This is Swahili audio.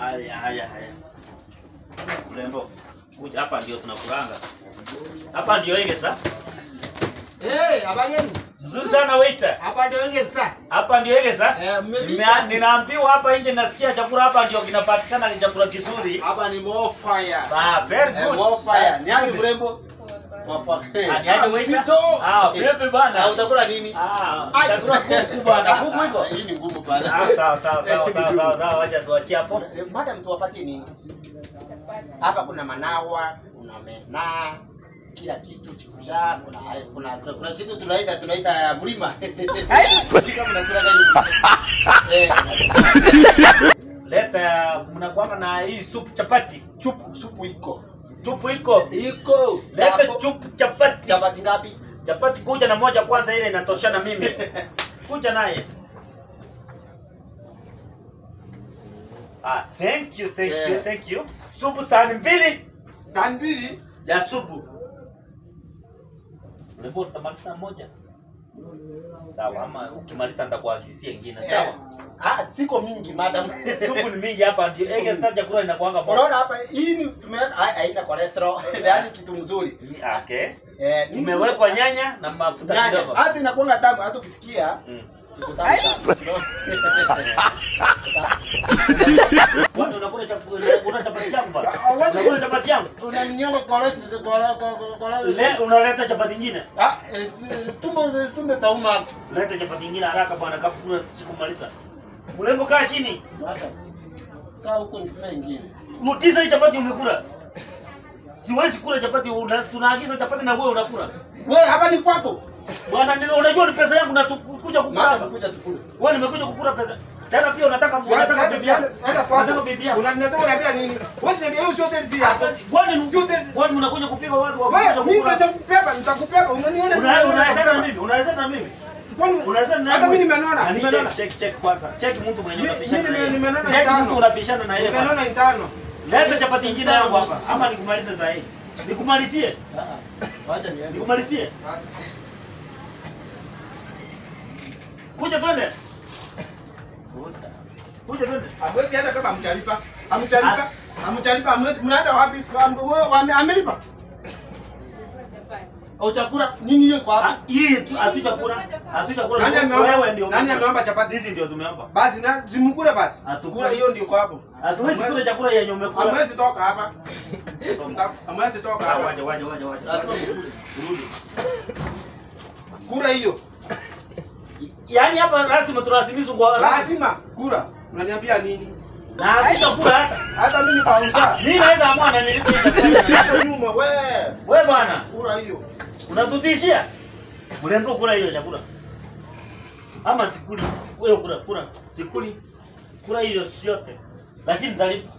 Haya haya haya. Mrembo, kuja hapa ndio tunakuranga. Hapa ndio Egesa. Eh, habari yenu? Mzuri sana waiter. Hapa ndio Egesa. Hapa ndio Egesa. Eh, mmefika. Ninaambiwa hapa nje nasikia chakula hapa ndio kinapatikana chakula kizuri. Hapa ni more fire. Ah, very good. More fire. Ni aje mrembo? Poa poa. Ni aje waiter? Ah, vipi bana? Ah, utakula nini? Ah, utakula kuku bana. Kuku iko? Hii ni ngumu bana. Ah, sawa sawa sawa sawa sawa sawa, acha tuachie hapo. Madam, tuwapatie nini? Hapa kuna manawa, kuna mena, kila kitu chikuja, kuna kitu tunaita mlima. Kama mnakula gani? Eh. Leta mnakuwa na hii supu chapati. Supu iko. Supu iko. Iko. Leta chupu chapati. Chapati ngapi? Chapati kuja na moja kwanza, ile inatoshana mimi. Kuja naye. Ah, thank you, thank you, thank you. Supu sahani mbili. Sahani mbili ya supu. Mrembo, utamaliza moja. Sawa, ama ukimaliza nitakuagizia ingine, sawa? Ah, siko mingi madam. Supu ni mingi hapa ndio. Egesa chakula inakuanga bora. Unaona hapa hii ni tumeweka haina cholesterol. Yaani kitu mzuri. Okay. Eh, imewekwa nyanya na mafuta kidogo. Hata inakuanga tamu, hata ukisikia. Iko tamu sana. Wewe unakula chakula, unakula chapati yangu bana. Unakula chapati yangu. Unaninyonga cholesterol. Leo unaleta chapati nyingine? Ah, tumbo tauma. Leta chapati nyingine haraka bwana, kabla sikumaliza. Mrembo, kaa chini. Kaa huko nikula nyingine. Mutiza hii chapati umekula. Siwezi kula chapati, tunaagiza chapati na wewe unakula. Wewe hapa ni kwako. Bwana, unajua ni pesa yangu na kuja kukula. Madam, kuja tukule. Wewe nimekuja kukula pesa. Tena pia unataka bibi yangu. Unataka bibi yangu. Unataka unaniambia nini? Wewe unaniambia hiyo sio hoteli hapa. Bwana, sio hoteli. Bwana, unakuja kupiga watu wa kuja kukula. Mimi nitakubeba, nitakubeba. Unaniona? Unaweza na mimi? Unaweza na mimi? Unaweza na hata mimi nimenona. Nimenona. Check kwanza. Check mtu mwenye unapishana. Mimi nimenona. Check mtu unapishana na yeye. Nimenona tano. Leta chapati nyingine yangu hapa ama nikumalize sasa hivi. Nikumalizie? Wacha niende. Nikumalizie? Kuja twende. Kuja twende. Hamwezi hata kama hamjalipa. Hamjalipa. Hamjalipa, hamwezi. Mnaenda wapi? Amelipa. Au chakula nini hiyo kwa hapa? Hii hatujakula. Hatujakula. Wewe ndio. Nani ameomba chapati? Sisi ndio tumeomba. Basi na zimukule basi. Hatukula hiyo ndio kwa hapo. Hatuwezi kula chakula yenye umekula. Hamwezi toka hapa. Hamwezi toka hapa. Waje waje waje waje. Lazima mkule. Rudi. Kula hiyo. Yaani hapa lazima tulazimishwe kwa lazima kula. Unaniambia nini? Na hatutakula hata. Hata mimi pauza. Mimi naweza amua na nilipe chakula. Nyuma wewe. Wewe bwana. Kula hiyo. Unatutishia? Mrembo, kula hiyo chakula. Ama sikuli. Wewe kula, kula. Sikuli. Kula hiyo yote. Lakini nitalipa.